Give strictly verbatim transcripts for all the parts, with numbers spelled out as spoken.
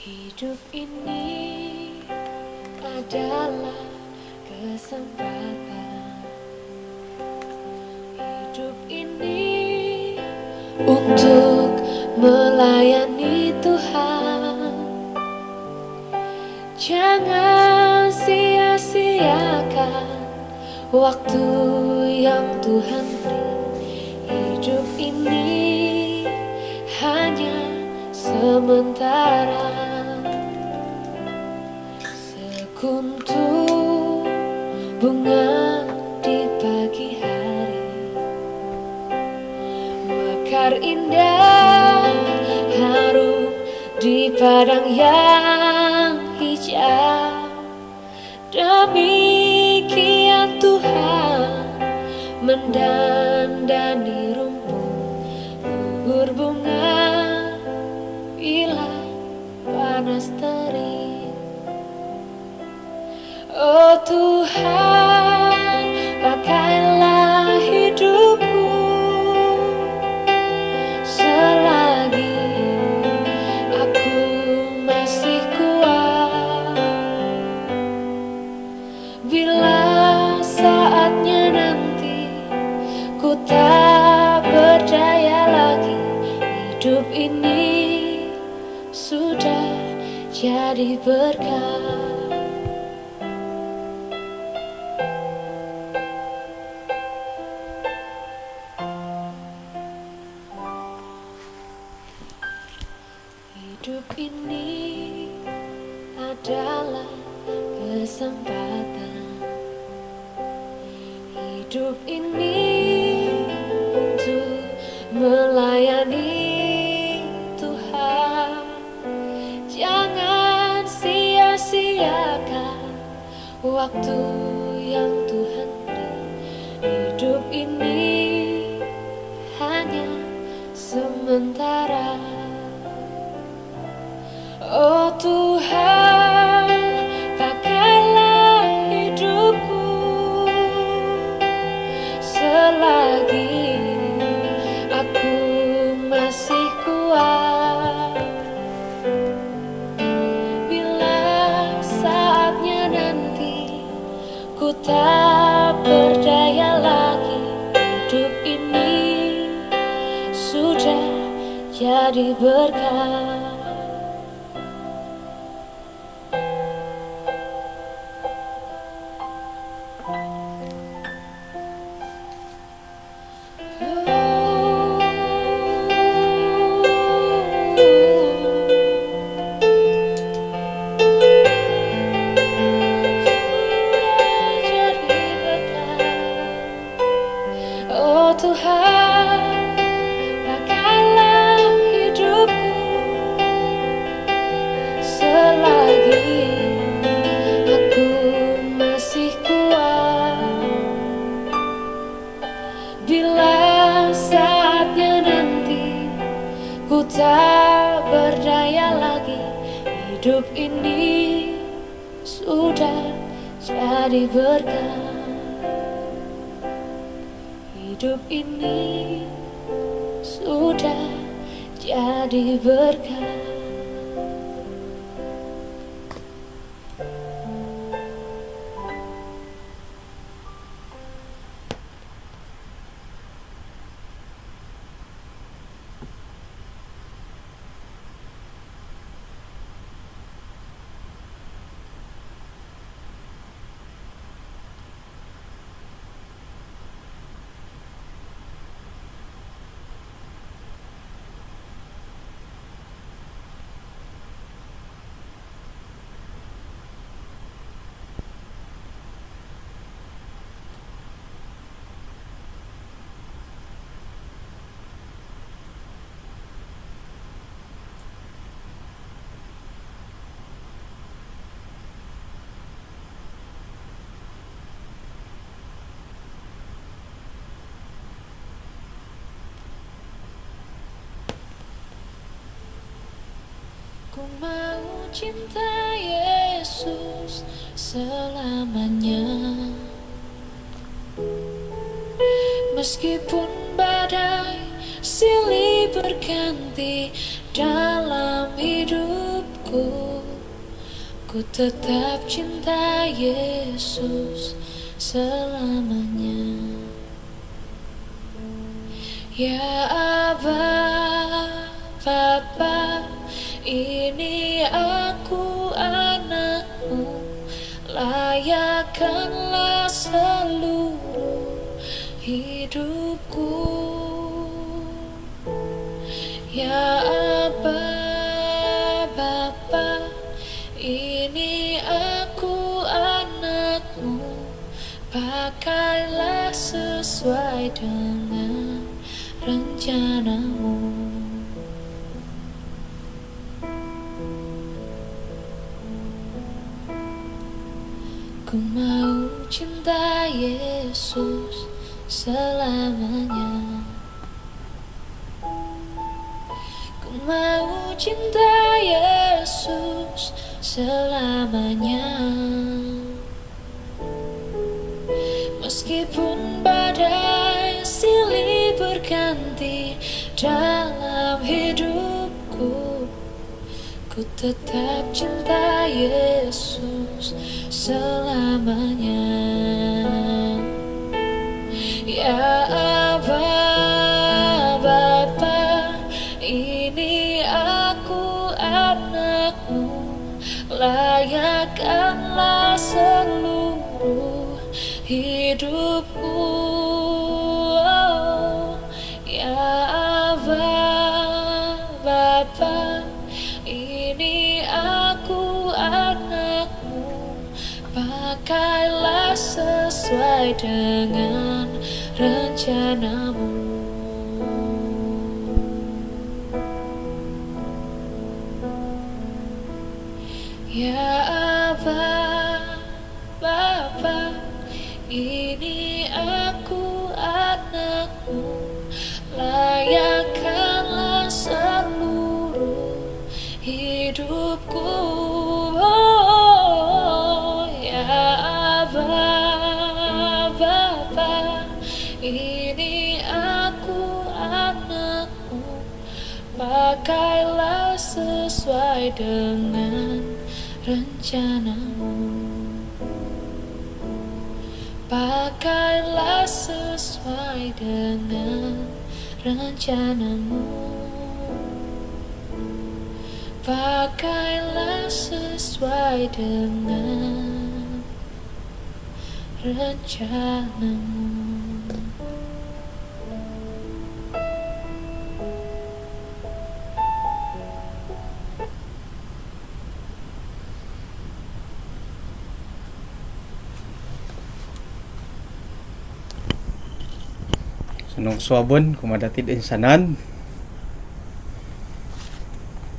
Hidup ini adalah kesempatan. Hidup ini untuk melayani Tuhan. Jangan sia-siakan waktu yang Tuhan beri. Hidup ini hanya sementara. Sekuntum bunga di pagi hari, mekar indah harum di padang yang hijau. Demikian Tuhan mendandani rumput gugur bunga bila panas terik. Oh Tuhan, pakailah hidupku selagi aku masih kuat. Bila saatnya nanti ku tak berdaya lagi, hidup ini sudah jadi berkat. Hidup ini adalah kesempatan. Hidup ini untuk melayani Tuhan. Jangan sia-siakan waktu yang Tuhan beri. Hidup ini hanya sementara. Oh Tuhan, pakailah hidupku selagi aku masih kuat. Bila saatnya nanti ku tak berdaya lagi, hidup ini sudah jadi berkat. Oh Tuhan, pakailah hidupku selagi aku masih kuat. Bila saatnya nanti ku tak berdaya lagi, hidup ini sudah jadi berkat. Hidup ini sudah jadi berkat. Ku mau cinta Yesus selamanya. Meskipun badai silih berganti dalam hidupku, Ku, ku tetap cinta Yesus selamanya. Ya Aba, Bapa, ini aku anak-Mu, layakkanlah seluruh hidupku. Ya Aba, Bapa, ini aku anak-Mu, pakailah sesuai dengan rencana-Mu. Ku mau cinta Yesus selamanya. Ku mau cinta Yesus selamanya. Meskipun badai silih berganti dalam hidupku, ku tetap cinta Yesus selamanya. Ya Aba, Bapa, ini aku anak-Mu, layakkanlah seluruh hidupku. Ya Aba, Bapa, ini aku anak-Mu, pakailah sesuai dengan rencana-Mu. Ya Aba, Bapa, ini aku anak-Mu, layakkanlah seluruh hidupku. Oh, ya Aba, Bapa, ini aku anak-Mu, pakailah sesuai dengan rencana-Mu. Pakailah sesuai dengan rencana-Mu. Pakailah sesuai dengan rencana-Mu. Osonong kosuabon kumaa dati toinsanan.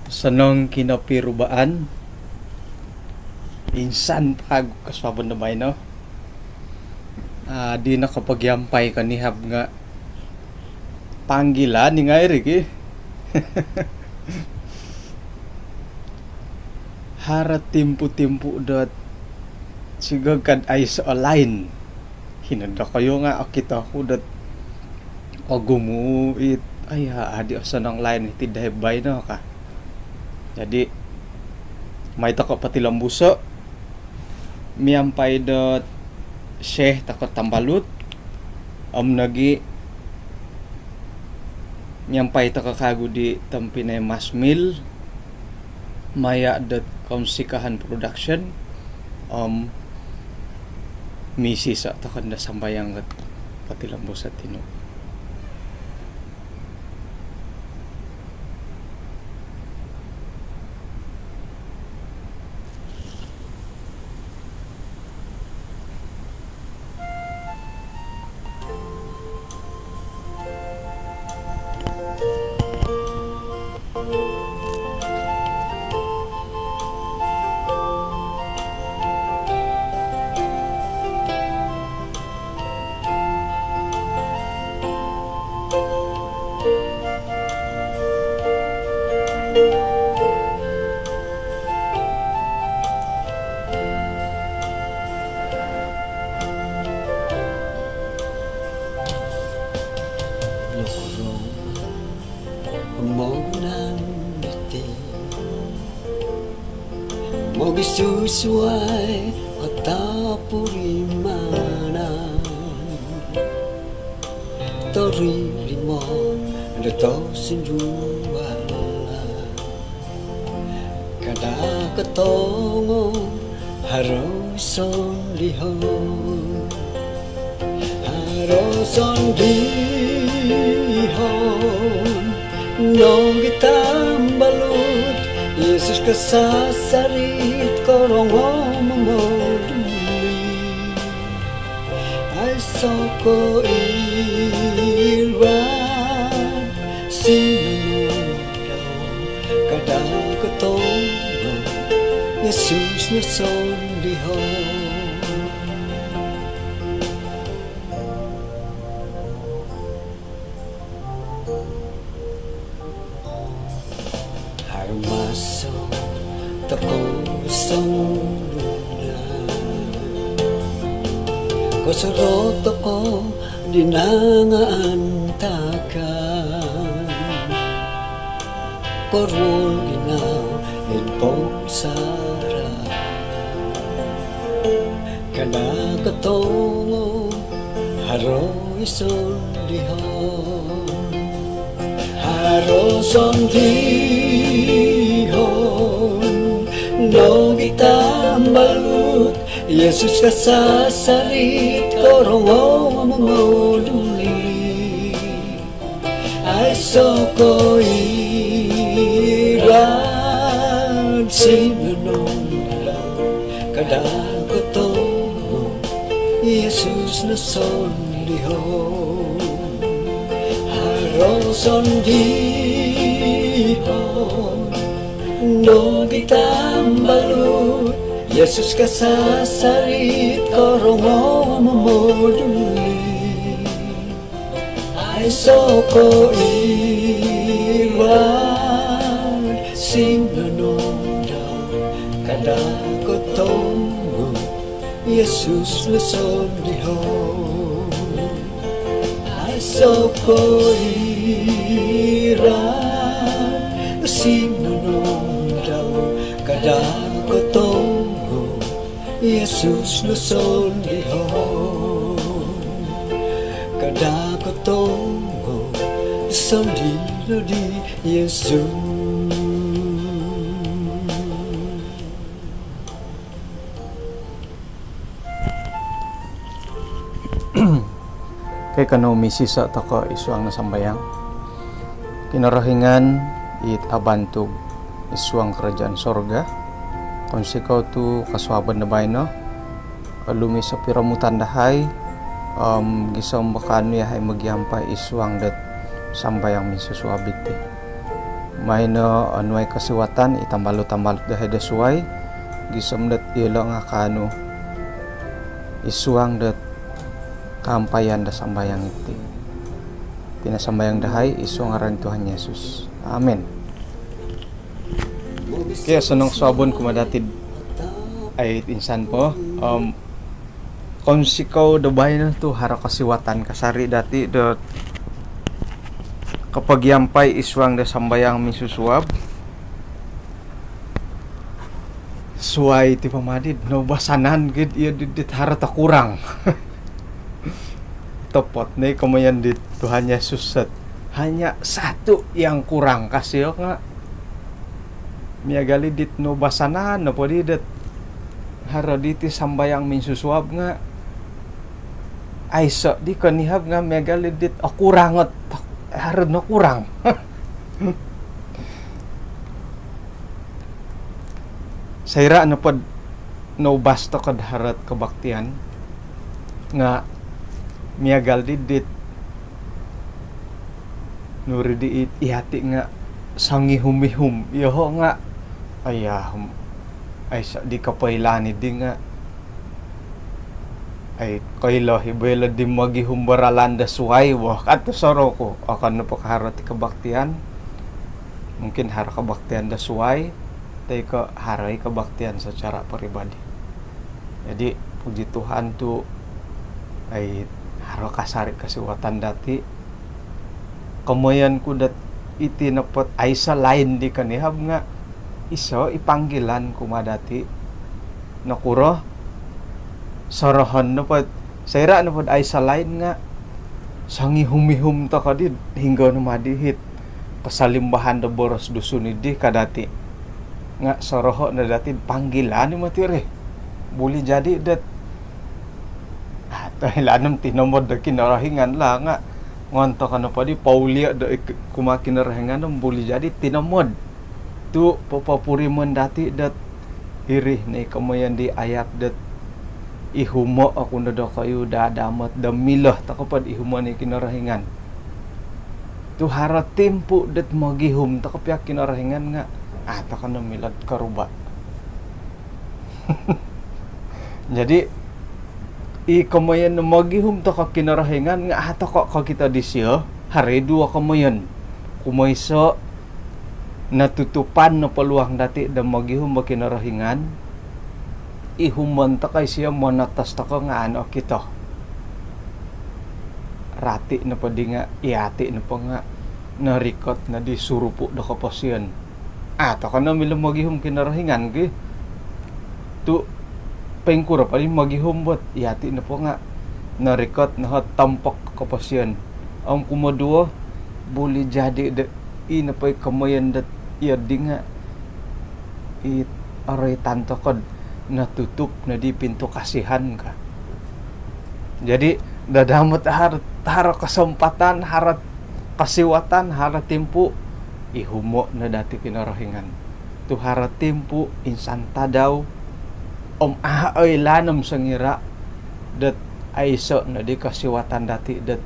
Osonong kinopirubaan. Insan po kawagu kosuabon do baino. Ah, di nokopogiampai konihab nga panggilan i ngai ri ki. Haro timpu-timpu dot sigog kad aiso o line. Hino dokoyu nga okito ku dot ogumu it, aya, adi osonong line iti dahai baino ka. Jadi, mai toko potilombuso miampai dot Syekh toko tambalut, om nogi miampai toko kawagu di tompinai Masmil maya dot Kounsikahan Production, om misiso toko no sambayang dot potilombuso tinu. Pembangunan di Mogisusuai o tapurimanan, torimo do tosindualan. Kada' kotongo haro sondihon, haro sondihon nogi tambalut. Yesus kasasarit, korongou momoduli. Aiso' ko' iran sinonondau, kada' kotongo Yesus no sondihon. Haro maso tokou songulun, kosorou tokou di nangaantakan, koruol ginavo id pomusarahan. Kada' kotongo haro i sondihon, haro sondihon nogi tambalut. Yesus kasasarit, korongou momoduli. Aiso' ko' iran sinonondau, kada' kotongo Yesus no sondihon. Haro sondihon nogi tambalut. Yesus kasasarit, korongou momoduli. Aiso' ko' iran sinonondau, kada' kotongo Yesus no sondihon. Aiso' ko' iran sinonondau, kada' kotongo Yesus no sondihon. Kada' kotongo sondihon di Yesus. Okey, kanou misiso' toko' id suang no sambayang. Kinorohingan it abantug id suang karajaan sorga, kounsikou tu' kosuabon do baino, olumis o piromutan dahai om gisom do kaanu yahai mogiampai id suang dot sambayang minsusuab iti. Maino onuai kosiwatan i tambalut-tambalut dahai do suai, gisom dot iyolo' nga' kaanu id suang dot kaampayan do sambayang iti. Iti no sambayang dahai id suang ngaran Tuhan Yesus. Amin. Okey, osonong suabon kumaa dati'd ai insan po. Om kounsikou do baino tu' haro kosiwatan kasari' dati' do kopogiampai id suang do sambayang minsusuab. Suai ti po madi'd noubasanan gid iyo di dit haro tokurang. Topot ni komoyon di Tuhan Yesus sot, hanya satu yang kurang kasio nga'. Miagal i dit noubasanan nopo di dot haro diti sambayang minsusuab nga' aiso' di konihab nga' miagal i dit okurang ot haro nokurang. Soira' nopod noubas toko'd haro't kobaktian nga' miagal di dit nuri di i-, iyati' nga' songihum-ihum. Iyoho' nga' ayahum, aiso' di kopoilaan iddi nga' ai koilo i' bo ilo di mogihum do ralan do suai bo, ka tu' soroku. Okon nopo ko' haro ti kobaktian, mungkin haro kobaktian do suai toi ko' haro i' kobaktian secara peribadi. Jadi puji Tuhan tu' ai haro kasari' kosiwatan dati'. Komoyon ku dot iti nopot aiso' lain di konihab nga' Iso i panggilan kumaa dati'. Nokuro? Sorohon nopo, soira' nopo aiso lain nga' songihum-ihum toko' di hinggo no madi hit kasalimbahan do boros Dusun iddi ka dati'. Nga' soroho' no dati' panggilan i moti ri. Buli jadi dot a' toilaan om tinomod do Kinorohingan lah nga' ngontok ko nopo di poulio' do ik-, kumaa Kinorohingan om buli jadi tinomod. Tu' popopurimon dati' dot iri no i komoyon di ayat dot ihumo' oku no dokoyu dadamot do milo toko' pod ihumo' ni Kinorohingan. Tu' haro timpu' dot mogihum toko' pia Kinorohingan nga' a' toko' no milo'd koruba'. Jadi i komoyon mogihum toko' Kinorohingan nga' a' toko' kokito disio, haro i duo komoyon. Kumoiso', notutupan no peluang dati' do mogihum bo Kinorohingan, ihumon toko' isio monotos toko' nga' a' no okito. Rati' nopo di nga', iyati' nopo nga' norikot no di surupu' do koposion. A' toko' no milo mogihum Kinorohingan ki. Tu' poingkuro po di mogihum bo, iyati' nopo nga' norikot no hot tompok koposion. Om kumoduo, buli jadi do i nopo i komoyon dot iyo'ddi nga' i oroitan toko'd notutup no di pintu kasihan ka. Jadi dadamot haro, haro kosompatan, haro kosiwatan, haro timpu', ihumo' no dati' Kinorohingan. Tu' haro timpu', insan tadau, om a' oilaan om songira' dot aiso' no di kosiwatan dati' dot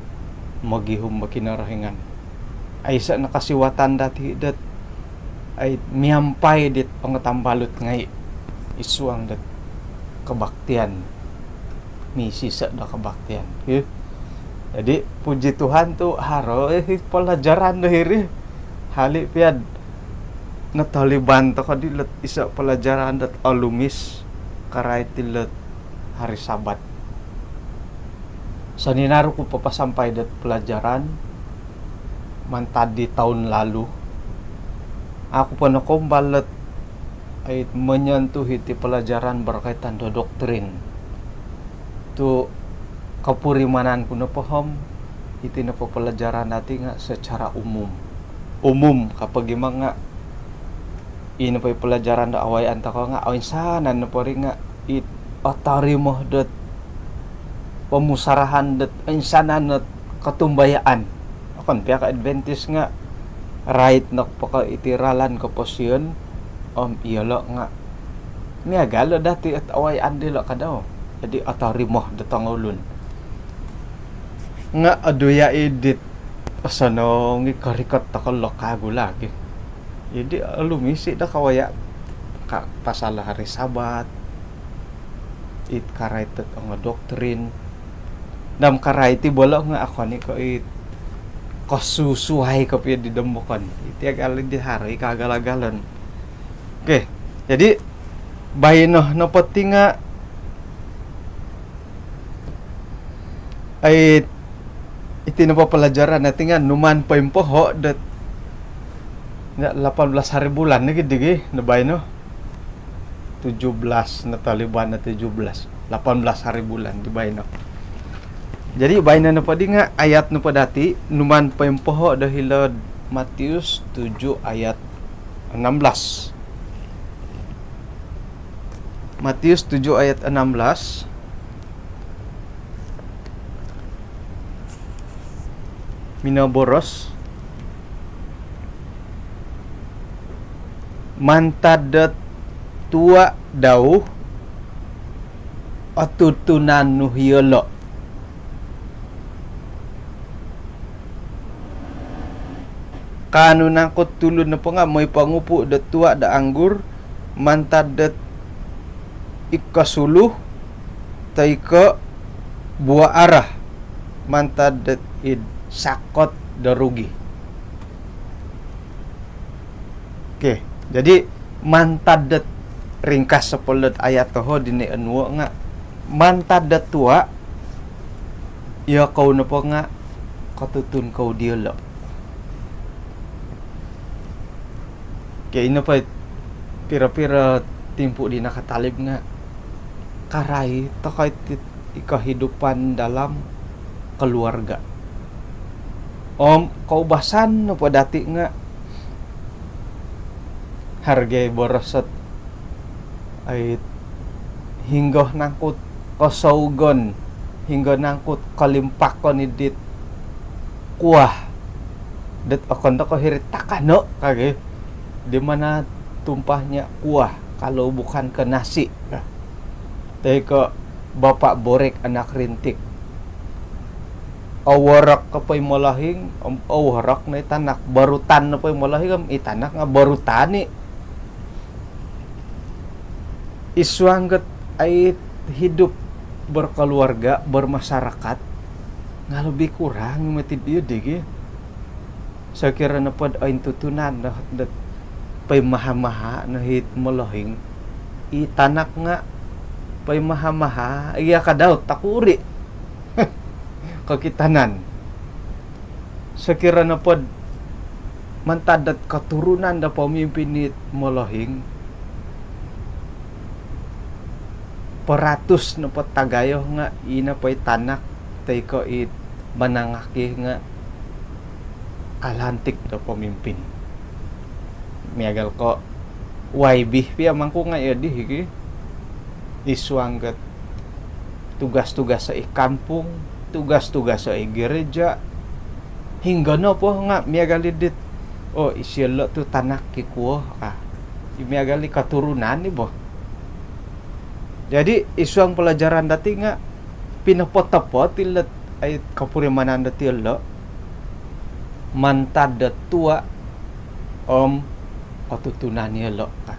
mogihum bo Kinorohingan. Aiso' no kosiwatan dati' dot ai miampai dit pangatambalut ngai' id suang dot kabaktian. Misiso' do kabaktian. Ih. Jadi puji Tuhan tu' haro i palajaran do hiri. Hali' pia'd notoliban toko' di lot iso' palajaran dot olumis karait ilot hari Sabat. Soninaru' ku papasampai dot palajaran mantad di toun lalu, a' ku po nokoumbal lot ai monyentuh iti palajaran berkaitan do doktrin. Tu' kopurimanan ku nopo om iti nopo palajaran dati' nga' secara umum. Umum ka po gi ma nga' i nopo i palajaran do awayaan toko' nga' oinsanan nopo ri nga' it otorimo dot pomusarahan dot oinsanan ot kotumbayaan. Okon pia ko' Adventist nga' rait no po ko' iti ralan koposion om iyolo' nga' miagal o dati' ot awayaan dilo' kadau. Jadi otorimo do tongoulun. Nga' oduya' i dit osonong i korikot toko' lo kagu lagi. Jadi olumis i do kawaya' ka pasal hari Sabat, it karait dot ongo doktrin. Dam karait i bolo' nga' okon i ko' it kosusuai kopio di dombokon. Iti agal di haro i kaagal-agalon. Okey, jadi baino nopo ti nga' ai iti nopo palajaran dati' nga' numan poimpoho' dot nga' lapan belas hari bulan nogi digi no baino. Tujuh belas, notoliban no tujuh belas. Lapan belas hari bulan di baino. Jadi baino nopo di nga' ayat nopo dati' numan poimpoho' do hilo'd Matius tujuh ayat enam belas. Matius tujuh ayat enam belas. Minoboros, mantad dot tua' dau otutunan nu iyolo'. Kaanu nangku tulun nopo nga' moi pongupu' do tua' do anggur mantad dot id kosulu toi ko' buah ara mantad dot id sakot do rugi. Okey, jadi mantad dot ringkas sopolot ayat toho dino onuo' nga' mantad dot tua' iyokou nopo nga' kotutun kou diyolo'. Okey, ino po it Piro-piro timpu di nakatalib nga' karai toko' iti i kehidupan dalam keluarga. Om koubasan nopo dati' nga' haro gia boros ot ai hinggo nangku kosougon, hinggo nangku kolimpakon i dit kuah dot okon do ko' hiri'd takano' ka gi. Di mana tumpahnya kuah kalau bukan ke nasi ka. Toi ko' bapa' borik anak rintik. Oworok ko po i molohing, om oworok no i tanak, borutan no po i molohing, om i tanak nga' borutan i'. I suang ot ai hidup berkeluarga, bermasyarakat, nga' lebih kurang moti di digi. Sokiro nopod ointutunan no dot poimaha-maha no hit molohing, i tanak nga' poimaha-maha, iya ka dau takuri'. Kokitanan. Sokiro nopod mantad dot koturunan do pomimpin it molohing, paratus nopo tagayo nga' ino po i tanak toi ko' it manangaki nga' alantik do pomimpin. Miagal ko' Y B pia mangku nga' iyo di higi. I suang ot tugas-tugas i kampung, tugas-tugas i gereja, hinggo nopo nga' miagal i dit, o, isio lo' tu tanak ki kuo ka. I miagal i koturunan i bo. Jadi i suang pelajaran dati' nga' pinopotopot i lot ai kopurimanan dati' ilo' mantad do tua' om kotutunan iyolo' ka.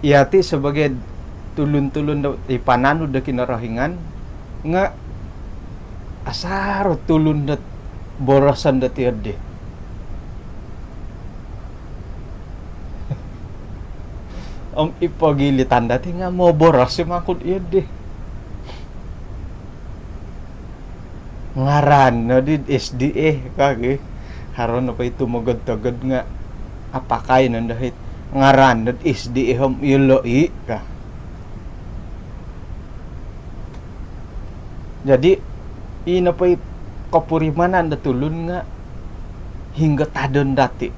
Iyati' sebagai tulun-tulun do i pananud do Kinorohingan nga' asaro tulun dot boroson dot iyo di. Om i pogilitan dati' nga' moboros i mangkud iyo di. Ngaran no di S D A ka gi. Haro nopo i tumogod-togod nga' apakai nondo hit ngaran no di S D A om iyolo' i' ka. Jadi ino po i kopurimanan do tulun nga' hinggo tadon dati'.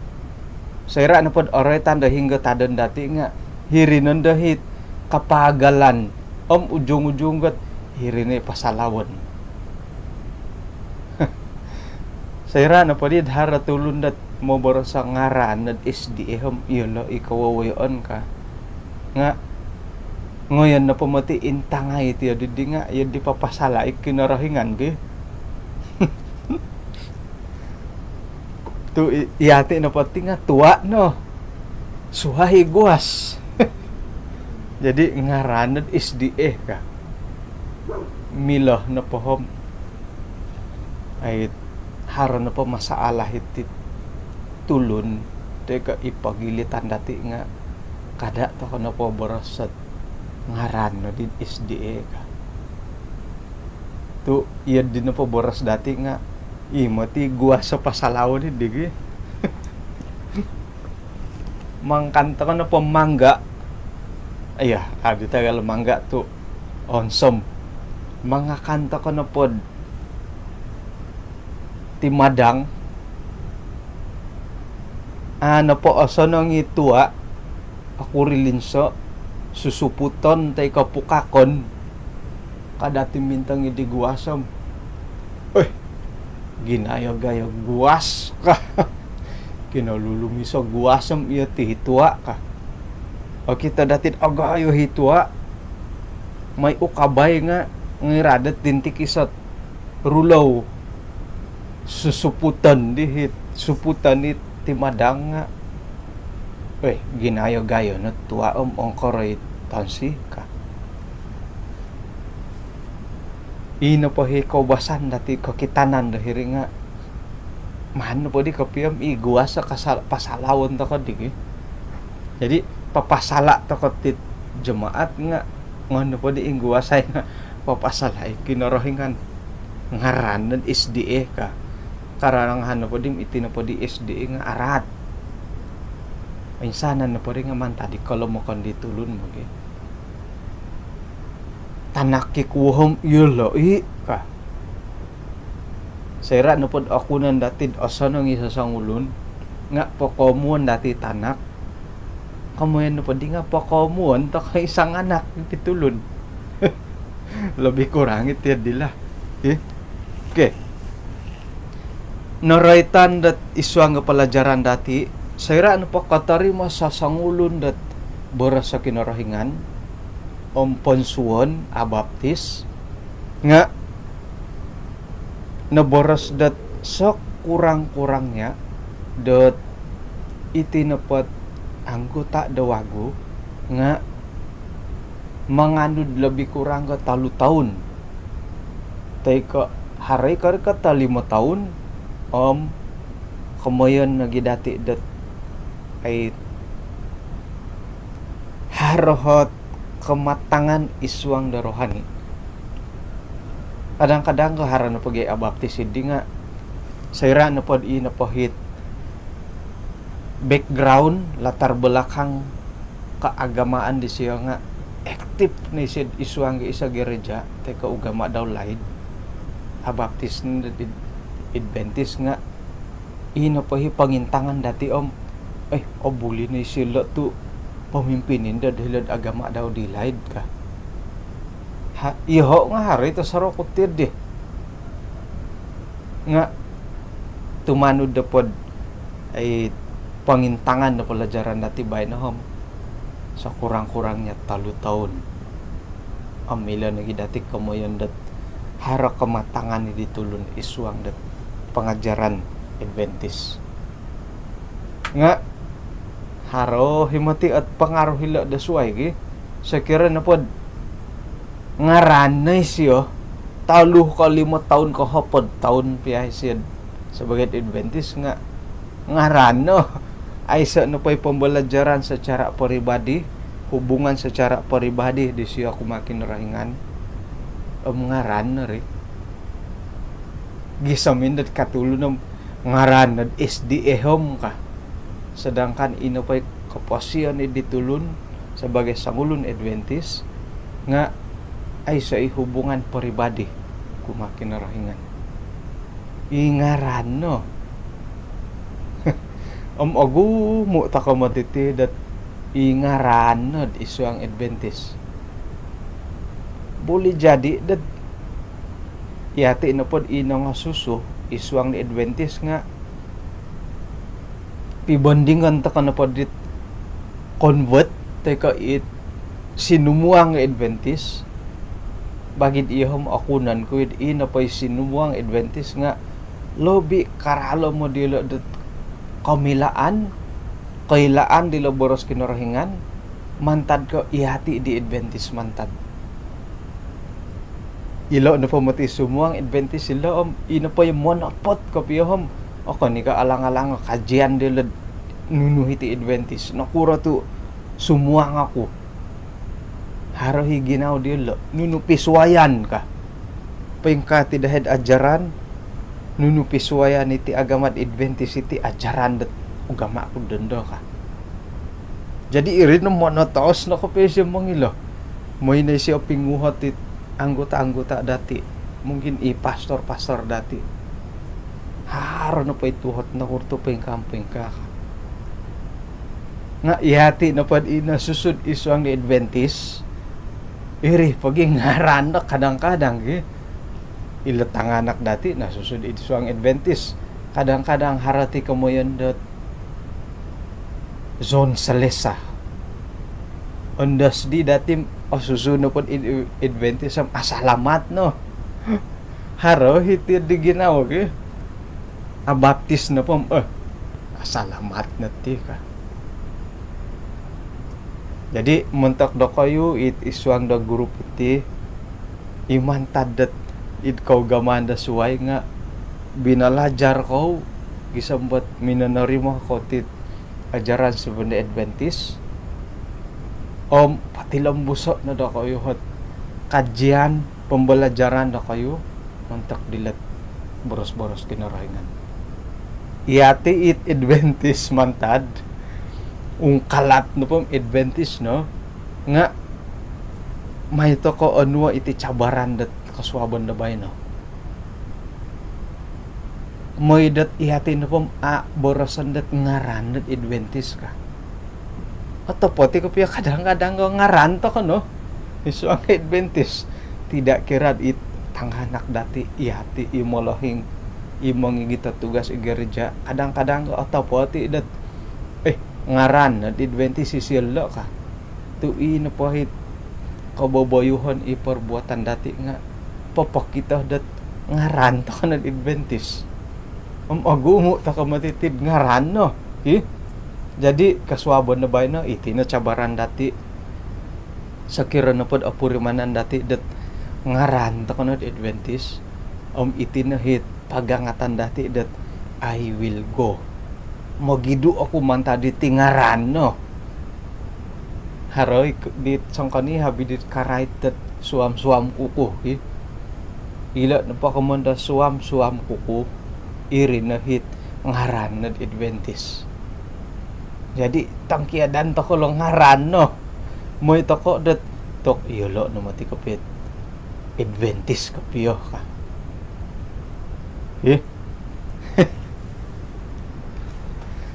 Soira' nopod oroitan do hinggo tadon dati' nga' hiri nondo hit kapaagalan om ujung-ujung got hiri no i pasalawon. Soira' nopod id haro tulun dot moboros o ngaran nod S D A om iyolo' i kowowoyoon ka. Nga' ngoyon nopo moti intangai tiyo didi nga' iyo di papasala' i Kinorohingan gi. Tu' i-, iyati' nopo ti nga' tua' no. Suai guas. Jadi ngaran nod S D A ka. Milo nopo om ai haro nopo masalah iti tulun toi ko' i pogilitan dati' nga' kada' toko nopo boros ot ngaran no di S D A ka. Tu' iyo di nopo boros dati' nga' i moti guas o pasalawon i digi. Mangakan toko nopo mangga'. Iya, adi tagal mangga' tu' onsom. Mangakan toko nopod timadang. A' nopo osonong i tua', okuri linso', susuputon toi ko' pukakon. Kada' ti mintong i di guas om. Oih, ginayo-gayo guas ka. Kinolulumis o guas om iyo ti i tua' ka. Okito dati'd agayo i tua'. Mai ukabai nga' ngira dot dintikis ot rulou. Susuputon di hit, suputon i timadang nga'. Weh, ginayo-gayo no tua' om ongkoro i tonsi ka. Ino po hi koubasan dati' kokitanan do hiri nga' maan nopo di kopio om i guas o kasal-, pasalawon toko digi. Jadi papasala' toko ti jemaat nga' ngoyon nopo di ingguasai nga' papasala' i Kinorohingan. Ngaran nod S D A ka. Karana ngahan nopo di iti nopo di S D A nga' araat. Insanan nopo ri nga mantad i kolomokon di tulun bo gi. Tanak i kuo om iyolo i ka. Soira nopo do okunon dati do osonong i sosongulun nga pokomuon dati tanak. Komoyon nopo di nga pokomuon toko i sanganak di tulun. Lebih kurang iti dilo. Okey. Okey. Noroitan dot id suang do pelajaran dati, soira nopo kotorimo sosongulun dot boros o Kinorohingan om ponsuon, abaptis, nga noboros dot sekurang-kurangnya dot iti nopo ot anggota do wagu nga manganud lebih kurang ko tolu toun. Toi ko haro i korikot o limo toun, om komoyon nogi dati dot ai haro ot kematangan id suang do rohani. Kadang-kadang ko haro nopo gia abaptis diri nga soira nopo di nopo it background, latar belakang keagamaan disio nga aktif no isio id suang do iso gereja toi ko ugama dau laid. Abaptis no di Adventist nga i nopo i pongintangan dati om, eh, obuli no isio tu pemimpin indo do hilo'd agama dau di laid ka. Ha, iyoho nga haro i tosorou ku ti di. Nga tumanud nopo dot ai pongintangan do pelajaran dati baino om sekurang-kurangnya tolu toun. Om milo nogi dati komoyon dot haro kematangan di tulun id suang dot pengajaran Adventist. Nga haro i moti ot pengaruh ilo do suai gi. Sokiro nopo dot ngaran no isio, tolu ko limo toun ko hopod toun pia isio sebagai Adventist nga ngaran no. Aiso nopo i pembelajaran secara peribadi, hubungan secara peribadi disio kumaa Kinorohingan. Om ngaran no ri. Gisom indo dot katulun om ngaran no dot S D A om ka. Sedangkan i nopo i koposion di tulun sebagai songulun Adventist nga aiso i hubungan peribadi kumaa Kinorohingan. I ngaran no. Om ogumu toko moti ti dot i ngaran no id suang Adventist. Boleh jadi dot yati nopo dot i nongosusu id suang di Adventist nga pibandingon toko nopo dit convert toi ko it sinumuang Adventist. Bagi diho om okunon ku i nopo i sinumuang Adventist nga lobi karalo mo dilo dot komilaan, koilaan dilo boros Kinorohingan mantad ko yati di Adventist mantad. Ilo nopo moti sumuang Adventist ilo om i nopo i monopot kopio om okon i ko alang-alang kajian dilo nunu iti Adventist, nokuro tu sumuang oku. Haro i ginawo dilo, nunu pisuayan ka. Poingkaa ti dahai do ajaran, nunu pisuayan iti agama Adventist iti ajaran dot ugama ku dondo ka. Jadi iri no monotos no kopio isio mongilo. Moi no isio pinguhot it anggota-anggota dati. Mungkin i pastor-pastor dati. Haro nopo i tuhot nokuro tu poingkaa om poingkaa ka. Nga yati nopo dot i nosusu id suang di Adventist, iri pogi ngaran no kadang-kadang gi. Ilo tanganak dati nosusu id suang Adventist. Kadang-kadang haro ti komoyon dot John Salesa. Ondos di dati osusu nopo id Adventist om asalamat no. Haro iti di ginawo gi. Abaptis nopo om, eh, asalamat no ti ka. Jadi montok dokoyu it id suang do grup iti, i mantad dot id kougamaan do suai nga binalajar kou gisom dot minonorimo kou ti ajaran Seventh-day Adventist. Om potilombuso no dokoyu ot kajian pembelajaran dokoyu montok dilo boros-boros Kinorohingan. Yati it Adventist mantad Ungkalat nopo om Adventist no, nga' mai toko' onuo' iti cabaran dot kosuabon do baino. Moi dot iyati' nopo om a' boroson dot ngaran dot Adventist ka. Otopot i' kopio kadang-kadang ko ngaran toko' no i suang Adventist. Tidak kira i tanganak dati', iyati' i molohing, i mongigit do tugas i gereja, kadang-kadang ko otopot i' dot, eh, ngaran nod Adventist i silo' ka. Tu' i nopo it koboboyuhon i perbuatan dati' nga' popokito dot ngaran toko' nod Adventist. Om ogumu' toko' moti tid ngaran no, ki. Jadi kosuabon do baino, iti no cabaran dati'. Sokiro nopod opurimanan dati' dot ngaran toko' nod Adventist, om iti no it pagangatan dati' dot, "I will go." Mogidu' oku mantad diti ngaran no. Haro i' dit songkoni' habi dit karait dot suam-suam kuku, ki. Ilo' nopo komoyon do suam-suam kuku, iri no it ngaran nod Adventist. Jadi tongkiadan toko' lo ngaran no. Moi toko' dot, tok, iyolo' no moti kopio it Adventist kopio ka. Ih.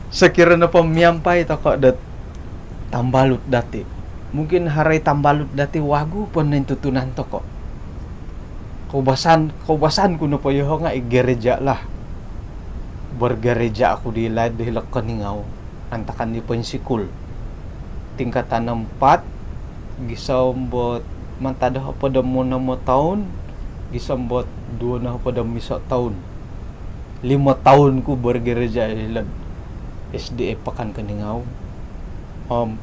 Sokiro nopo miampai toko' dot tambalut dati', mungkin haro i' tambalut dati' wagu po nointutunan toko'. Koubasan, koubasan ku nopo iyoho' nga' i gereja lah. Bergereja oku di laid do hilo' Keningau, antakan di poinsikul tingkatan empat, gisom dot mantad do hopod om onom o toun, gisom dot duo nohopod om iso' toun. Limo toun ku bergereja hilo'd S D A Pekan Keningau. Om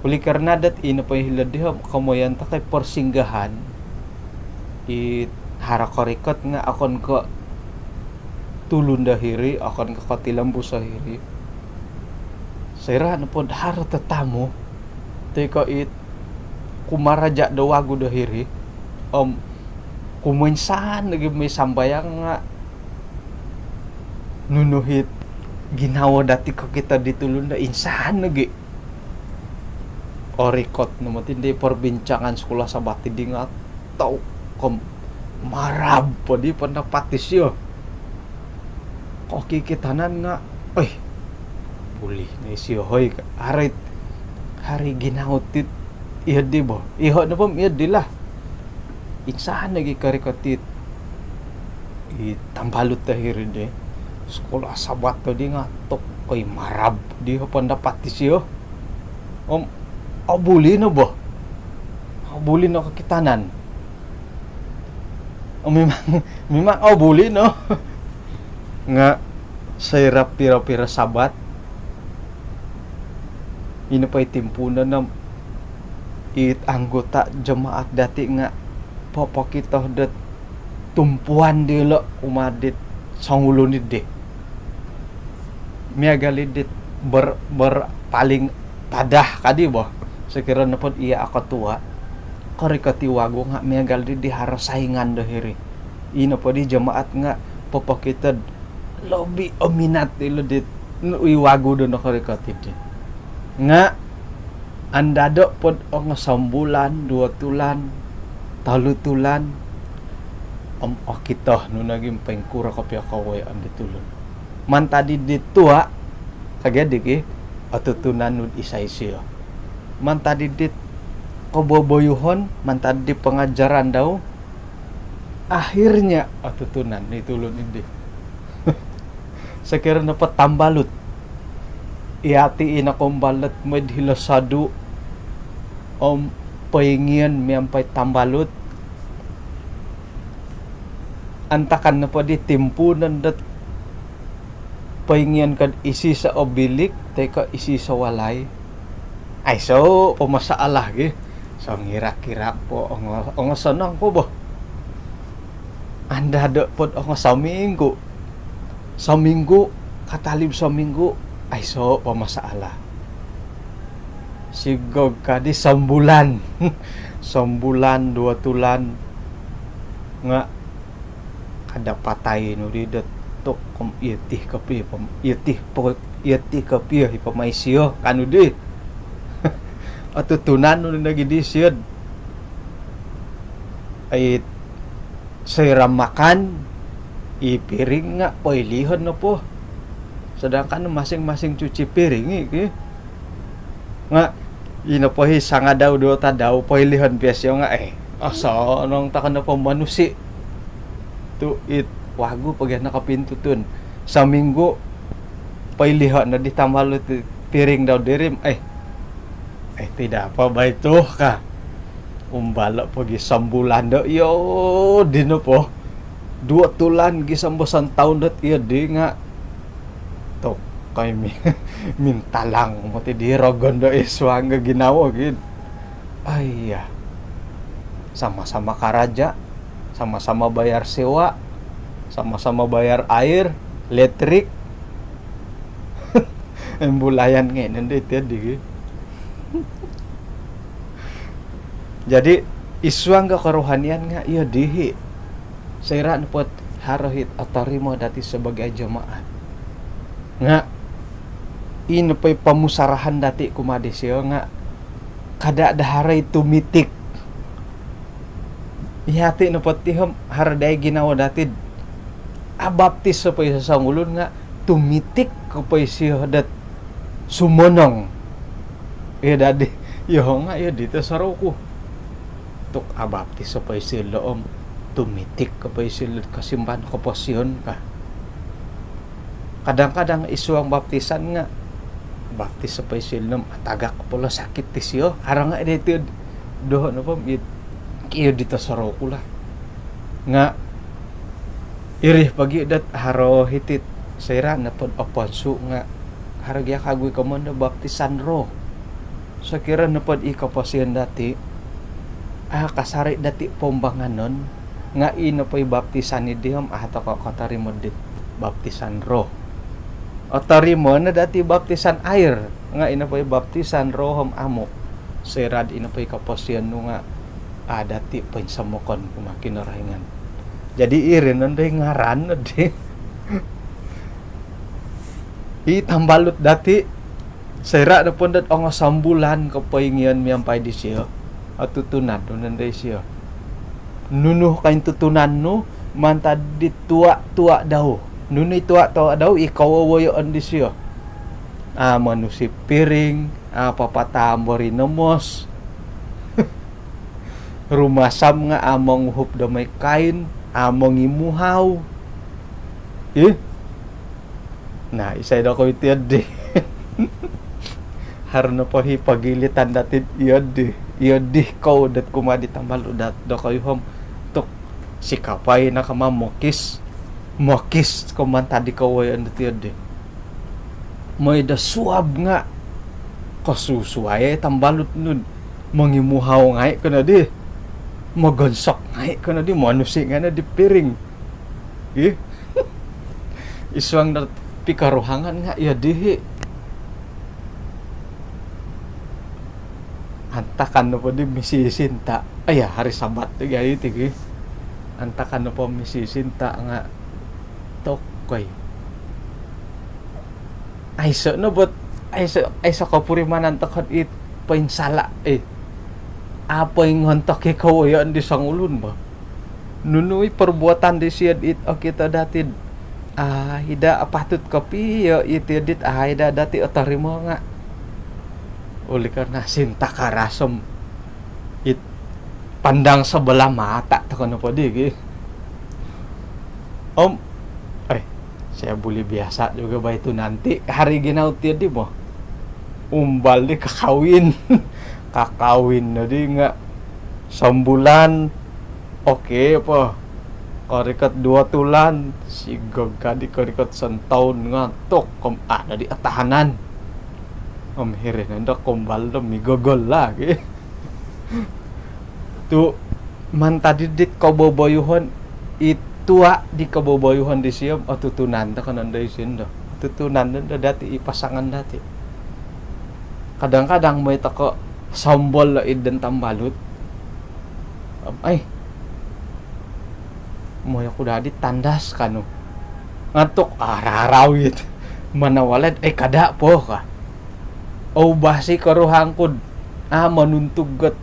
oleh kerana dot ino po hilo'd diho' komoyon toko' i persinggahan, i haro korikot nga' okon ko' tulun do hiri, okon ko' kotilombus o hiri. Soira' nopod haro tetamu toi ko' it kumaraja' do wagu do hiri, om kumoinsan nogi moi sambayang nga' nunu it ginawo dati' kokito di tulun do insan nogi'. Orikot no moti di perbincangan sekolah Sabat di nga' tau ko' marab po di pendapat disio. Kokikitanan nga', oi, buli no isio, hoi, haro i', haro i' ginawo ti, iyo di bo. Iyoho' nopo om iyo di lah. Insan nogi' korikot it i tambalut do hiri di sekolah Sabat di nga' tok, oi, marab di pendapat disio. Om obuli no bo. Obuli no kokitanan. Om mimang, mimang obuli no. Nga' soira' piro-piro Sabat, ino po i timpuunon om it anggota jemaat dati' nga' popokito dot tumpuan dilo' kumaa dit songulun iddi. Miagal i' dit ber-, berpaling tadah kadi bo. Sokiro nopod iya' o kotua', korikot i' wagu nga' miagal di, di haro saingan do hiri. Ino po di jemaat nga' popokito'd lobi o minat ilo dit, i wagu do nokorikot iddi. Nga' andado' pod ongo sombulan, duo tulan, tolu tulan, om okito nu nogi' poingkuro kopio kowoyoon di tulun. Mantad iddi tua' kagi di ki, otutunan nu'd isai sio. Mantad iddi koboboyuhon, mantad di pengajaran dau, akhirnya otutunan ni tulun iddi. Sokiro nopo tambalut, iyati' i nokombal dot moi'd hilo sodu' om poingion miampai tambalut, antakan nopo di timpuunon dot poingion ko'd isoiso' o bilik toi ko' isoiso' walai, aiso' po masalah gi. Songirak-irak po ongo, ongosonong po bo. Andado' pod ongo sominggu', sominggu', katalib sominggu', aiso' po masalah. Sigog kadi sombulan, sombulan, duo tulan, nga' kada' patai nu di dot tok, om iyo ti kopio, iyo ti po-, Iyo ti kopio i pamaisio kanu di. Otutunan nu nogi di sio. Ai, soira makan, i piring nga poilihon nopo. Sedangkan masing-masing cuci piring i ki. Nga ino po i sangadau duo tadau poilihon pia sio nga, eh, osonong toko nopo manusi. Tu it wagu po gia nakapintutun. Saminggu poilihon no di tambalut piring dau diri om, eh, eh, tidak apa bae tu ka. Umbalo po gia sambulan do iyo di nopo. Duo tulan gia sambo santaun dot iyo di nga. Tokoi mi-, mintalang moti di rogon do isuang nga ginawo gia. Aiya. Sama-sama karaja, sama-sama bayar sewa, sama-sama bayar air, letrik. Embulayan ngai nondo iti di. Jadi, isuang nga kerohanian nga iyo di hi. Soira nopo haro hit otorimo dati sebagai jemaat. Nga, ino po i pomusarahan dati kumaa disio nga, kada do haro i tumitik. Iyati nopo ti om, haro daa i ginawo dati. Abaptis po i sosongulun nga, tumitik po isio dot sumonong. Iyo dadi, iyo nga iyo di tosorou ku. Tu abaptis po isio om, tumitik po isio dot kosimban koposion ka. Kadang-kadang isuang baptisan nga, baptis po isio om, atagak po lo sakit disio. Haro nga diti, doho nopo, iyo di tosorou ku lah. Nga, iri po gia dot haro hiti, soira nopo oponsu nga, haro gia kagu i komoyon do baptisan roh. Sokiro nopo i koposion dati, ah, kasari dati pombanganon, nga ino po i baptisan i di om, ah, toko kotorimo di baptisan roh. Otorimo no dati baptisan air, nga ino po i baptisan roh om amu. Soira ino po i koposion nu nga, ah, dati poinsomokon kumaa Kinorohingan. Jadi iri nondo i ngaran di. I tambalut dati, soira nopo dot ongo sambulan kopoingion miampai disio, otutunan nu nondo isio. Nunu kointutunan nu mantad di tua-tua dau. Nunu i tua-tua dau, i kowowoyoon disio. Ah, manusi piring, ah, papataam bori nomos. Rumasam nga, ah, monguhup do moi kain, ah, mongimuhau. Ih. Nah, isai dokou iti di. Haro nopo i pogilitan dati iyo di. Iyo di kou dot kumaa di tambalut dot dokou om. Tu sikapai no kama mokis. Mokis ko mantad di kowoyoon dot iyo di. Moi do suab nga kosusuai tambalut nu. Mongimuhau ngai ko no di. Mogonsok ngai ko no di. Monusi ngai no di piring. Ih. Isuang dot pikoruhangan nga iyo di hi. Antakan nopo di misisinta. Aiya, hari Sabat ti gia iti ki. Antakan nopo misisinta nga tokoi. Aiso no bot, aiso, aiso kopurimanan toko it poinsala, eh. Apo ingon tokou kowoyoon di songulun bo. Nunu i perbuatan disio dit okito dati. Ah, ida apatut kopio iti dit, ah, ida dati otorimo nga. Oleh karena sinta karas om it pandang sebelah mata toko nopo di ki. Om, eh, saya boleh biasa juga bae tu nanti hari ginawo ti di mo. Umbal di kakawin. Kakawin no di nga sambulan. Okey po. Korikot duo tulan, sigog ka di korikot santaun nga tokoi om, ah, dadi atahanan. Om hiri nondo kombal do migogol lagi. Tu mantad di dit koboboyuhon, i tua di koboboyuhon disio om otutunan toko nondo isio do. Otutunan nondo dati i pasangan dati. Kadang-kadang moi toko sombol lo id don tambalut. Om, ai. Moi oku dadi tandas kanu. Ngantuk, ah, rarawit. Manawalai'd, "Eh, kada' po," ka. "Oubas i koruhang ku'd a' monuntug ot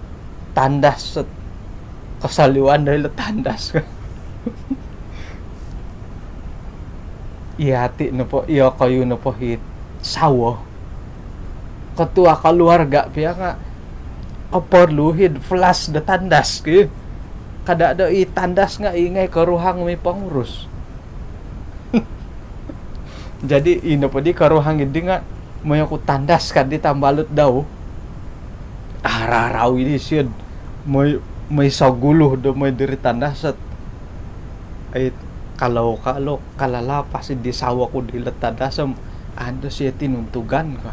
tandas ot kosoliwan do ilo tandas," ka. Iyati' nopo, iyokoyu nopo hit sawo, ketua keluarga pia nga' oporlu hid flash do tandas ki. Kada' do i tandas nga' ingai koruhang moi pongurus. Jadi ino po di koruhang iddi nga' moi oku tandas kaddi tambalut dau. Ararau iddi siyo'd moi, moi sogulu do moi diri tandas ot. Ai, kalau, kalau kalalapas iddi sawo ku dilo tandas om ando siyo tinuntugan ka.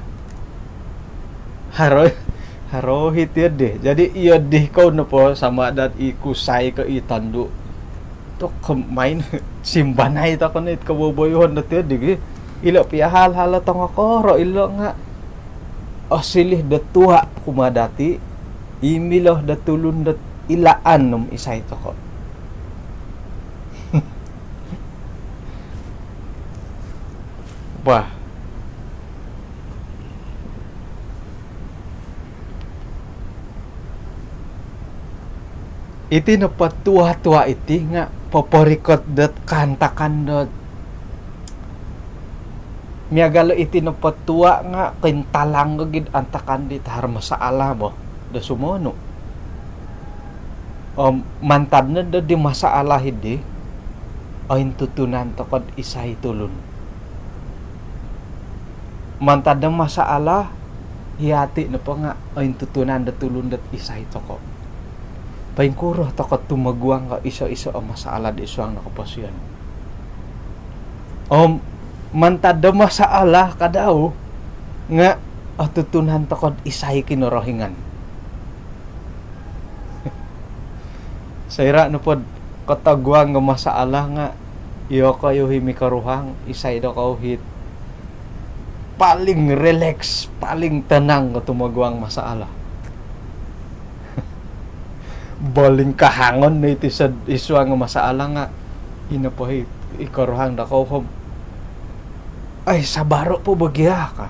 Haro, haro hiti oddi. Jadi iyo di kou nopo sama dot i kusai ko i tondu'. Toko' main simbanai toko' no it koboboyoon dot iyo di gi. Ilo pia hal-hal o tongokoro' ilo nga' osilih do tua' kumaa dati', i milo do tulun dot ilaan om isai toko'. Bah. Iti nopo tua-tua iti nga' poporikot dot kaantakan dot miagal iti nopo tua' nga' kointalang gogid antakan dit haro masaalah bo do sumonu. Om mantad no do di masaalah iddi, ointutunan toko'd isai tulun. Mantad do masaalah, iyati' nopo nga' ointutunan do tulun dot isai toko'. Poingkuro toko' tumoguang ko iso-iso o masaalah di suang no koposion. Om mantad do masaalah kadau nga' otutunan toko'd isai Kinorohingan. Soira' nopod kotoguang o masaalah nga' iyokoyu hi mikoruhang, isai dokou hit paling rileks, paling tenang ko tumoguang masaalah. Bolingkahangon no iti sod isuang o masaalah nga' ino po hi i koruhang dokou hom. Ai, sabaru' po bo gia ka.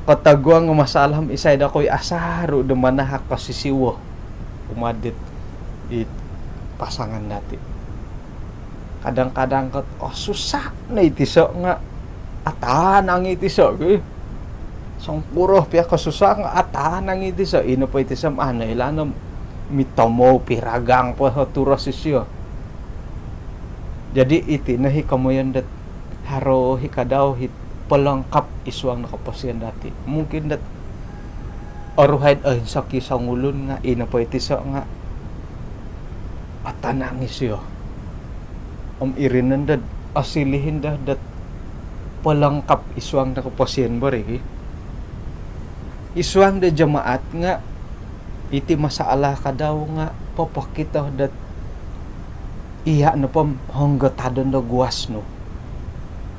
Kotoguang o masaalah om isai dokou i asaru' do manahak kosisiwo kumaa dit i pasangan dati'. Kadang-kadang kot, oh, susa' no i tiso' nga' atanang i tiso' ki. Songkuro pia kosusa' nga' atanang i tiso'. Ino po i tiso' om ano ilaan om mitomou piragang po turos isio. Jadi iti no hi komoyon dot haro hi kadau hi pelengkap isuang no koposion dati'. Mungkin dot oruhai'd oinsok i songulun nga' ino po i tiso' nga' atanang isio. Om iri nondod osilihin do dot pelengkap isuang no koposion bo ri hi. Isuang do jemaat nga' iti masaalah kadau nga' popokito dot iya' nopo om honggo tadon do guas nu.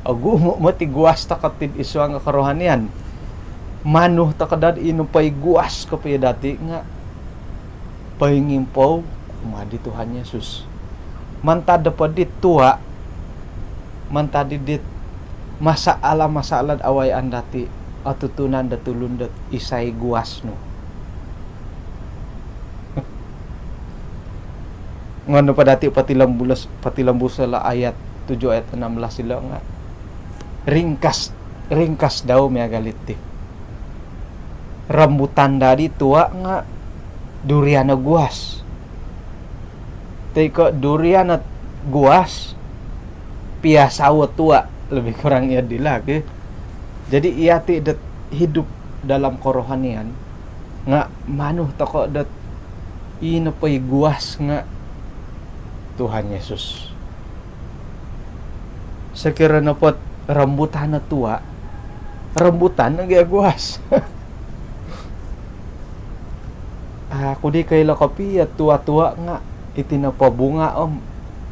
Ogumu' moti guas toko' tid isuang o korohanian. Manu toko' dot ino po i guas kopio dati' nga' poingimpou kumaa di Tuhan Yesus. Mantad nopo dit tua', mantad di dit masaalah-masaalah dot awayaan dati', otutunan do tulun dot isai guas nu. Nga' nopo dati' potilombulos, potilombus ilo ayat tujuh, ayat enam belas ilo nga' ringkas, ringkas dau miagal iti. Rambutan dadi tua' nga' durian o guas. Toi ko' durian o guas, piasau o tua', lebih kurang iyo dilo ki. Jadi iyati' dot hidup dalam korohanian nga' manu toko' dot ino po i guas nga' Tuhan Yesus. Sokiro nopot rambutan o tua', rambutan nogi o guas. Aku di koilo kopio tua'-tua' nga' iti nopo bunga' om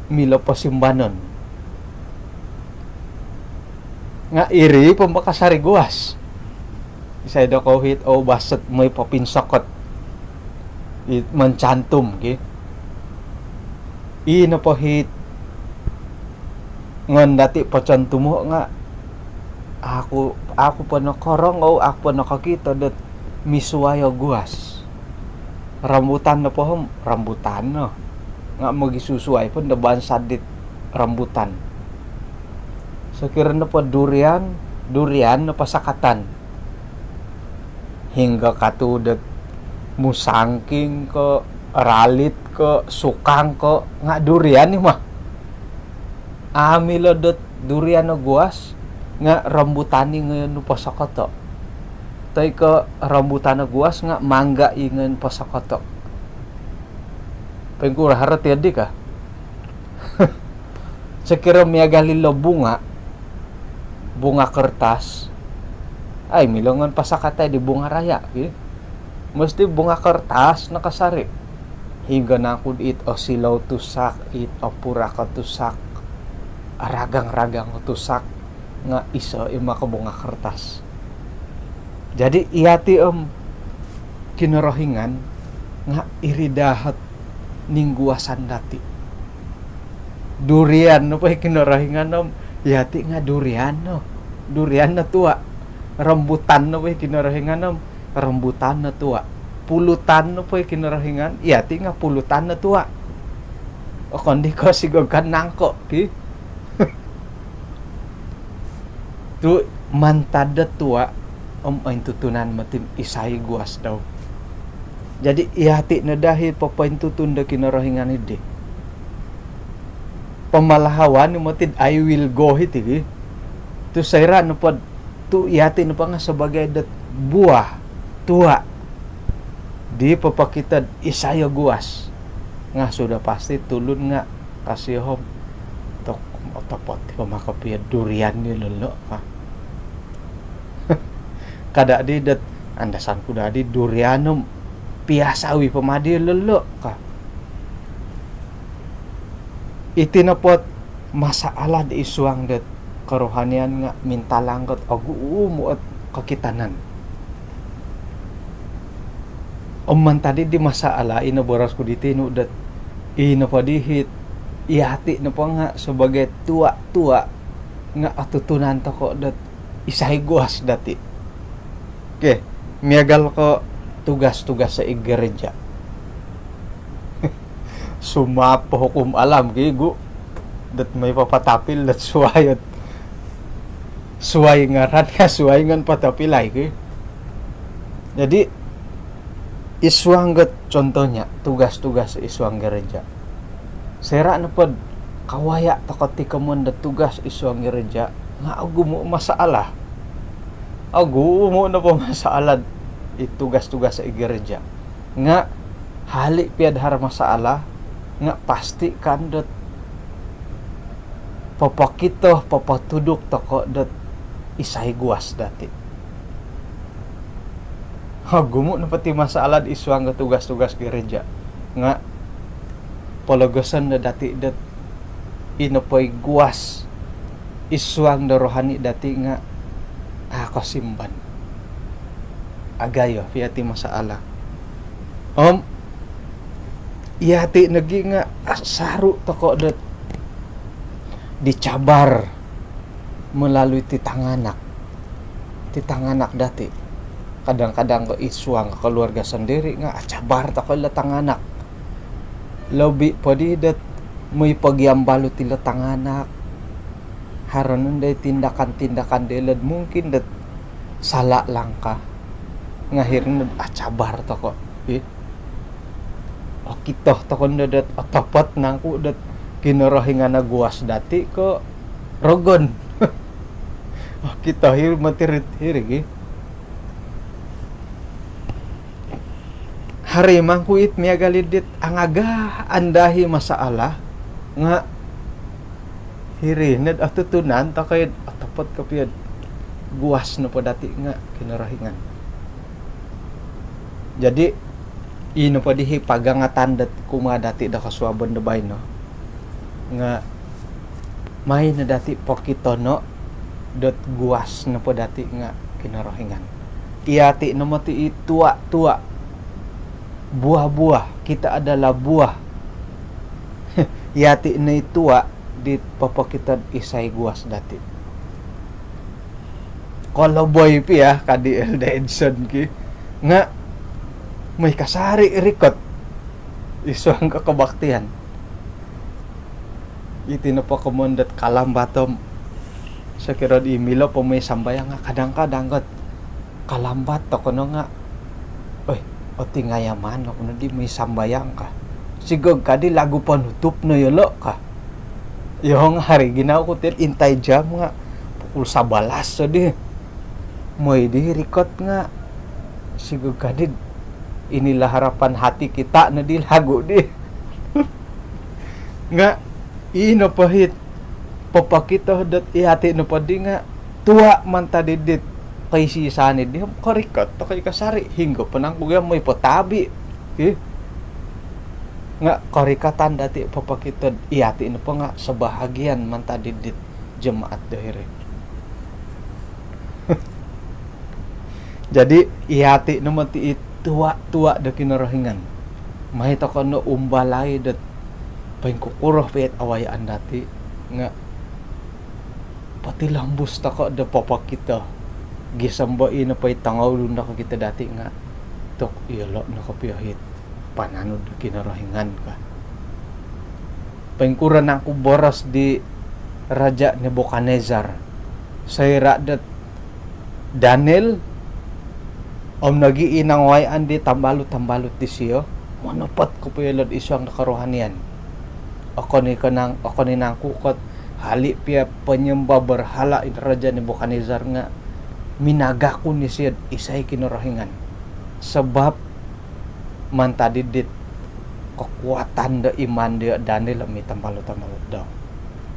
milo posimbanon. Nga' iri po maka sari guas. Isai dokou hit oubas ot moi popinsokot, it mancantum ki. Ii nopo hit Ngon dati' pocon tumo' nga' aku, aku po nokorongou, aku po nokokito dot misuwai o guas. Rambutan nopo om rambutan no. Nga' mogisusuwai po do bansa' dit rambutan. Sokiro nopo durian, durian no pasakatan. Hinggo katu dot musangking ko, ralit ko, sukang ko, nga' durian i mah. Amu milo dot durian o guas nga' rambutan i ngoyon nu posokoto'. Toi ko' rambutan o guas nga' mangga i ngoyon posokoto'. Poingkuro haro ti di ka? Sokiro miagal ilo bunga, bunga kertas, ai milo ngoyon pasakatai di bunga raya ki. Mesti bunga kertas no kasari. Hinggo nangku dit osilou tusak, it opurak o tusak, aragang-ragang o tusak, nga' iso' i maka bunga kertas. Jadi iyati' om Kinorohingan nga' iri daa ot ningguasan dati'. Durian nopo i Kinorohingan om iyati' nga' durian no. Durian no tua'. Rambutan nopo i Kinorohingan om rambutan no tua'. Pulutan nopo i Kinorohingan, iyati' nga' pulutan no tua'. Okon di ko' sigog ka nangko' ki. Tu' mantad do tua' om ointutunan moti isai guas dau. Jadi iyati' no daa i popointutun do Kinorohingan i di. Pamalahawan i moti, I will go iti ki. Tu' soira' nopod tu' iyati' nopo nga' sabagai dot buah tua' di popokito'd isai o guas, nga' sudah pasti tulun nga' kasio om tok, otopot i po maka piya durian i lolo' ka. Kada' di dot andasan ku daa di durian om piya sawi po ma di lolo' ka. Iti nopo ot masaalah di id suang dot kerohanian nga' mintalang ot ogumu' ot kokitanan. Om mantad di masaalah i noboros ku di tinu dot i nopo di hit iyati' nopo nga' sabagai tua'-tua' nga' otutunan toko' dot isai guas dati'. Okey, miagal ko' tugas-tugas id gereja. Sumaap po hukum alam ki, gu, dot moi papatapil dot suwai ot, suwai ngaran nga' suwai ngan patapilai ki. Jadi id suang got contohnya tugas-tugas id suang gereja. Soira' nopod kawaya' toko' ti komoyon do tugas id suang gereja nga' ogumu' masaalah. Ogumu' nopo masaalah i tugas-tugas id gereja. Nga' hali' piya'd haro masaalah nga' pasti kan dot popokito, popotuduk toko' dot isai guas dati'. Ogumu' nopo ti masaalah id suang do tugas-tugas gereja nga' pologoson do dati' dot i nopo i guas id suang do rohani dati' nga' a' kosimban. Agayo piya ti masaalah. Om iyati' nogi nga' asaru' toko' dot dicabar melalui ti tanganak. Ti tanganak dati'. Kadang-kadang ko id suang keluarga sendiri nga' acabar toko' ilo tanganak. Lobi' po di dot moi pogiambalut ilo tanganak. Haro nondo i tindakan-tindakan dilo'd mungkin dot salah langkah. Nga' hiri nod acabar toko'. Ih. Okito toko' nondo dot otopot nangku dot Kinorohingan o guas dati' ko' rogon. Okito hiri moti ri hiri ki. Haro i mangku it miagal i dit angagaan daa i masaalah nga' hiri nod otutunan toko' i'd otopot kopio'd guas nopo dati' nga' Kinorohingan. Jadi i nopo di i pagangatan dot kumaa dati' do kosuabon do baino nga' maan no dati' pokitono' dot guas nopo dati' nga' Kinorohingan. Iyati' no moti i tua'-tua', buah-buah, kita adalah buah. Iyati' no i tua' Popokito isai guas dati. Koloboi pia kadi Elder Edson ki. Nga moi kasari rikot id suang ko kebaktian. Iti nopo komoyon dot kalambat om sokiro di milo po moi sambayang nga kadang-kadang got kalambat toko no nga, oi, otingayaman oku no di moi sambayang ka. Sigog kadi lagu penutup no yolo ka. Iyo nga hari ginawo ku ti intai jam nga pukul sabalas so di. Moi di rikot nga sigog kadi Inilah Harapan Hati Kita no di lagu di. Nga ino po it popokito dot iyati nopo di nga tua mantad dit koisi-isaan di korikot toko i kasari hinggo po nangku gia moi potabi. Ih. Nga korikotan dati popokito iyati nopo nga sebahagian mantad dit jemaat do hiri. Jadi iyati nopo ti i tua-tua do Kinorohingan. Mai toko no umbalai dot poingkukuro po it awayaan dati nga potilombus toko do popokito. Gisom bo ino po i tongoulun do kokito dati nga tok iyolo no kopio it pananud do Kinorohingan ka. Poingkuro nangku boros di Raja Nebukadnezar soira dot Daniel om nogi i nangawayaan di tambalut-tambalut disio monopot kopio id suang do kerohanian. Okon i ko nang, okon i nangku kot hali pia penyembah berhala i Raja Nebukadnezar nga minangakun isio isai Kinorohingan. Sebab mantad dit kekuatan do iman dia Daniel om i tambalut-tambalut dau.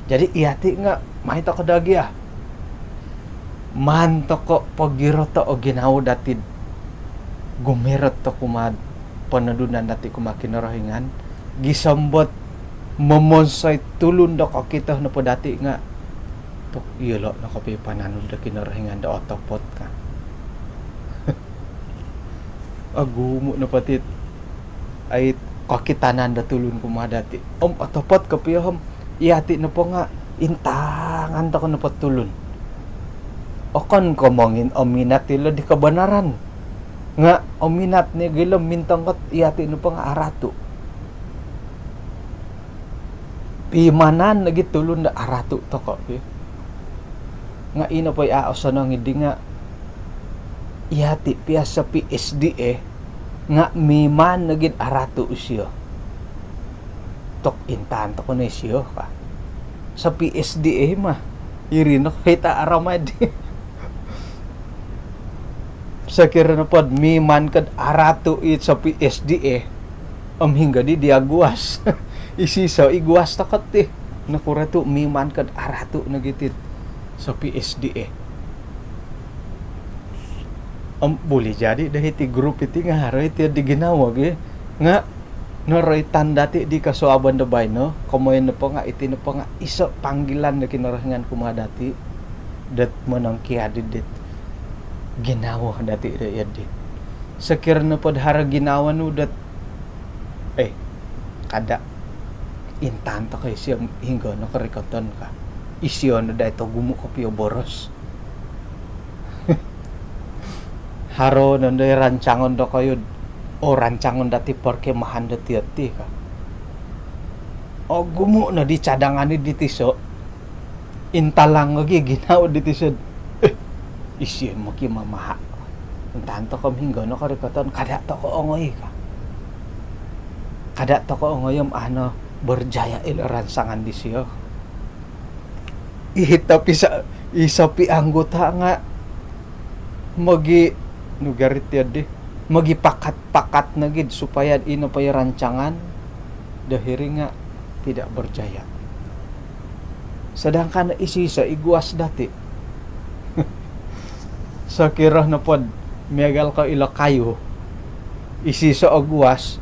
Jadi iyati nga mai toko do gia. Maan toko pogiroto o ginawo dati. Gumirot toko kumaa ponodunan dati kumaa Kinorohingan. Gisom bo momonsoi tulun do kokito nopo dati nga tok iyolo no kopio pananud do Kinorohingan do otopot ka. Ogumu nopo ti it kokitanan do tulun kumaa dati. Om otopot kopio om iyati nopo nga intangan toko nopo tulun. Okon ko mongin ominat ilo di kebenaran. Nga ominat nogi ilo mintong kot iyati nopo nga aratu. Pimanan nogi tulun do aratu toko pi. Nga ino po i a osonong di nga iyati pia so P S D A nga miman nogi aratu isio. Tok intan toko no isio ka. So P S D A mah. Iri no ko it aramai di. Sokiro nopo do miman ko do aratu it so P S D A. Om hinggo di dia guas. Isoiso i guas toko ti. Nokuro tu miman ko do aratu nogi ti so P S D A. Om buli jadi do hiti grup iti nga haro iti di ginawo gi. Nga noroitan dati di kosuabon do baino, komoyon nopo nga iti nopo nga iso panggilan do Kinorohingan kumaa dati dot monongkiad dit ginawo dati do iyadi. Sokiro nopo do haro ginawo nu dot, eh, kada, intan toko isio hinggo no korikoton ka. Isio no dai togumu kopio boros. Haro nondo i rancangon dokoyu, o rancangon dati perkemahan do tioti ka. Ogumu no di cadangan i di tiso. Intalang lagi ginawo di tiso. Eh, isio mokimamaha. Intan toko om hinggo no korikoton, kada toko ongoi ka. Kada toko ongoi om ano berjaya ilo rancangan disio. Ih, tapi sa-, iso pi anggota nga mogi, nu gari ti di, mogipakat-pakat nogi supaya ino po i rancangan do hiri nga tidak berjaya. Sedangkan isoiso i guas dati. Sokiro nopo do miagal ko ilo kayu, isoiso o guas,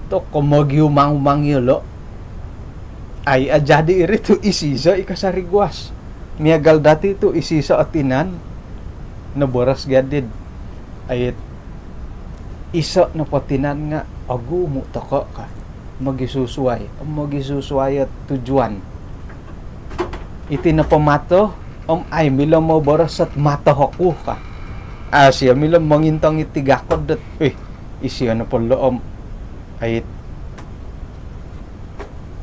toko mogiumang-umang iyolo. Ai, a, jadi iri tu isoiso i kasari guas. Miagal dati tu isoiso o tinan. Noboros gia di do, ai, iso nopo tinan nga ogumu toko ka. Mogisusuai, mogisusuai o tujuan. Iti nopo mato, om ai milo moboros ot mato oku ka. A, isio milo mongintong iti gakod dot, "Wih, isio nopo lo om ait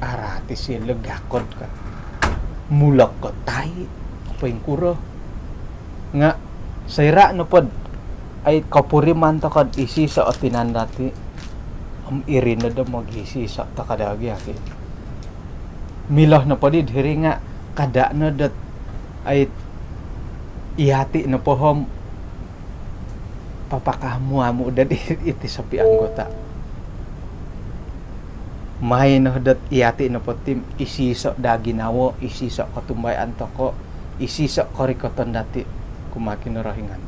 araat isio lo gakod," ka. Mulok ko tai, poingkuro. Nga soira nopo dot ait kopuriman toko dot isoiso o tinan dati, om iri no do mogisiso toko dagi aki. Milo nopo di diri nga kada no dot ait iyati nopo om papakaamu-amu dot iti sopi anggota. Maai no dot iyati nopo ti om isoiso do ginawo, isoiso kotumbayaan toko, isoiso korikoton dati kumaa Kinorohingan.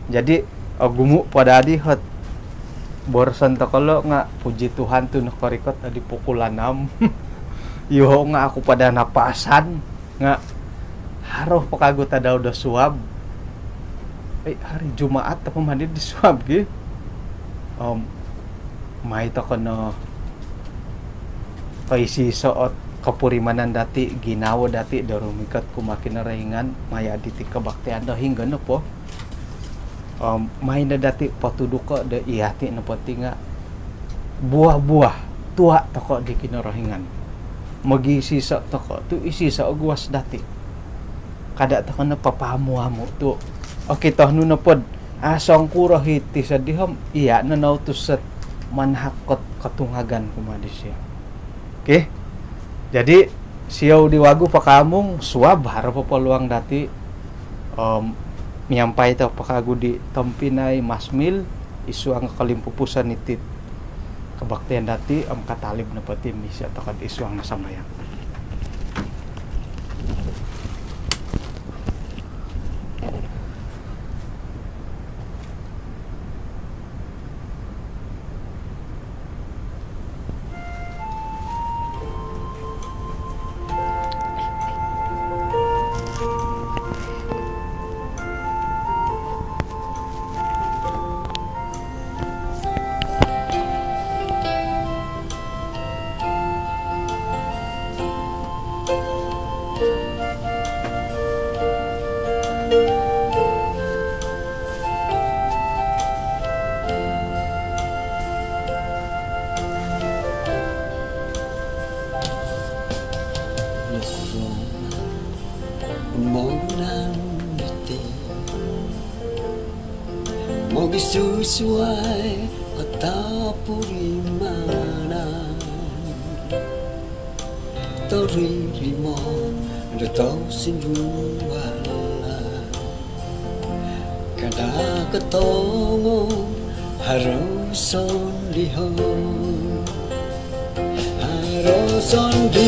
Jadi, ogumu po dadi ot boroson toko lo nga, "Puji Tuhan tu nokorikot adi pukul anam." Yoho nga au ku po do napasan nga haro po kagu tadau do suab. Eh, hari Jumaat apa mandi di suab gi. Om, maai toko no koisoiso ot kopurimanan dati, ginawo dati do rumikot kumaa Kinorohingan maya diti kabaktian do hinggo nopo. Om, maai no dati potuduko do iyati nopo ti nga buah-buah tua toko di Kinorohingan. Mogisoiso toko tu isoiso o guas dati. Kada toko no papaamu-amu tu okito nu nopo dot, "A, songkuro hiti sodi," om iya no nautus ot manahak ot kotungagan kumaa disio. Okey. Jadi, siou di wagu pakaamung, suab haro po peluang dati, om, miampai toko po kagu di tompinai Masmil id suang kolimpupuson iti kabaktian dati, om katalib nopo ti om isio toko id suang no sambayang. Mogunan iti mogisusuai o topurimanan, toririman do tosindualan. Kada kotongo haro sondihon, haro sondihon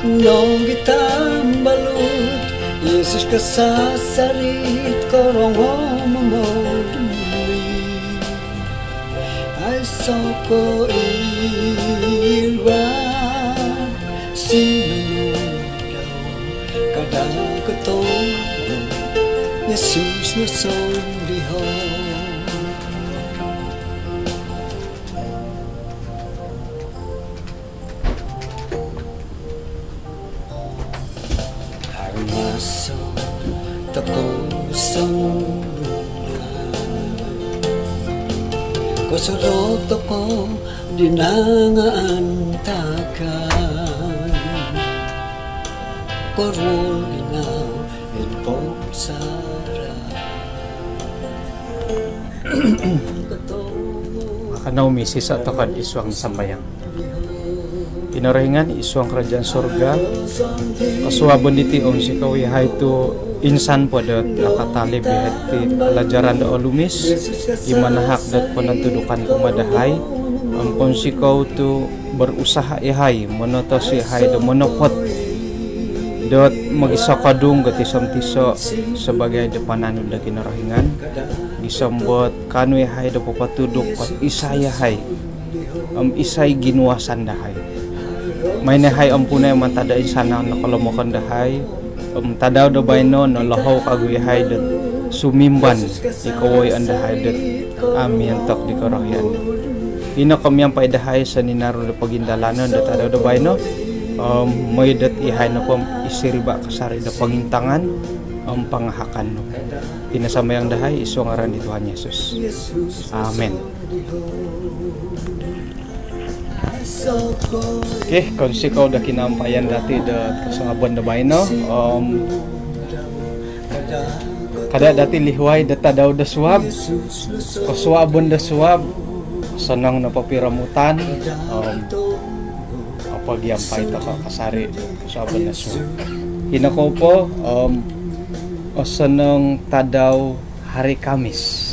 nogi tambalut. Yesus kasasarit, korongo momoduli. Aiso ko iwaan sinonudau, kada kotongo Yesus no sondihon. Haro maso tokou songulun, kosorou tokou di nangaantakan, koruol ginau id pomusarahan. Makanou misiso toko id suang sambayang. Kinorohingan id suang kerajaan sorga, kosuabon diti om sikou iyahai tu insan po dot nakatalib iyahai ti pelajaran do olumis i manahak dot ponontudukan kumaa dahai, om kounsikou tu berusaha iyahai, monotos iyahai do monopot dot mogisokodung do tiso om tiso sabaagi do pananud do Kinorohingan, gisom dot kaanu iyahai do popotuduk dot isai iyahai om isai ginuasan dahai. Maai no iyahai ompunai mantad do insanan do kolomokon dahai, om tadau do baino nolohou kagu iyahai dot sumimban di kowoyoon dahai dot amu miontok di korohian. Ino ko miampai dahai soninaru do pogindalanon do tadau do baino, Om mooi dot iyahai nopo om isiriba' kasari' do pongintangan om pangahakan nu. Pinasambayang dahai id suang ngaran di Tuhan Yesus. Amin. Okey, kounsikou do kinaampayan dati' do kosuabon do baino. Om kada' dati' lihuai do tadau do suab, kosuabon do suab, osonong nopo piromutan om opogiampai toko' kasari' kosuabon do suab. Ino kou po om osonong tadau hari Khamis.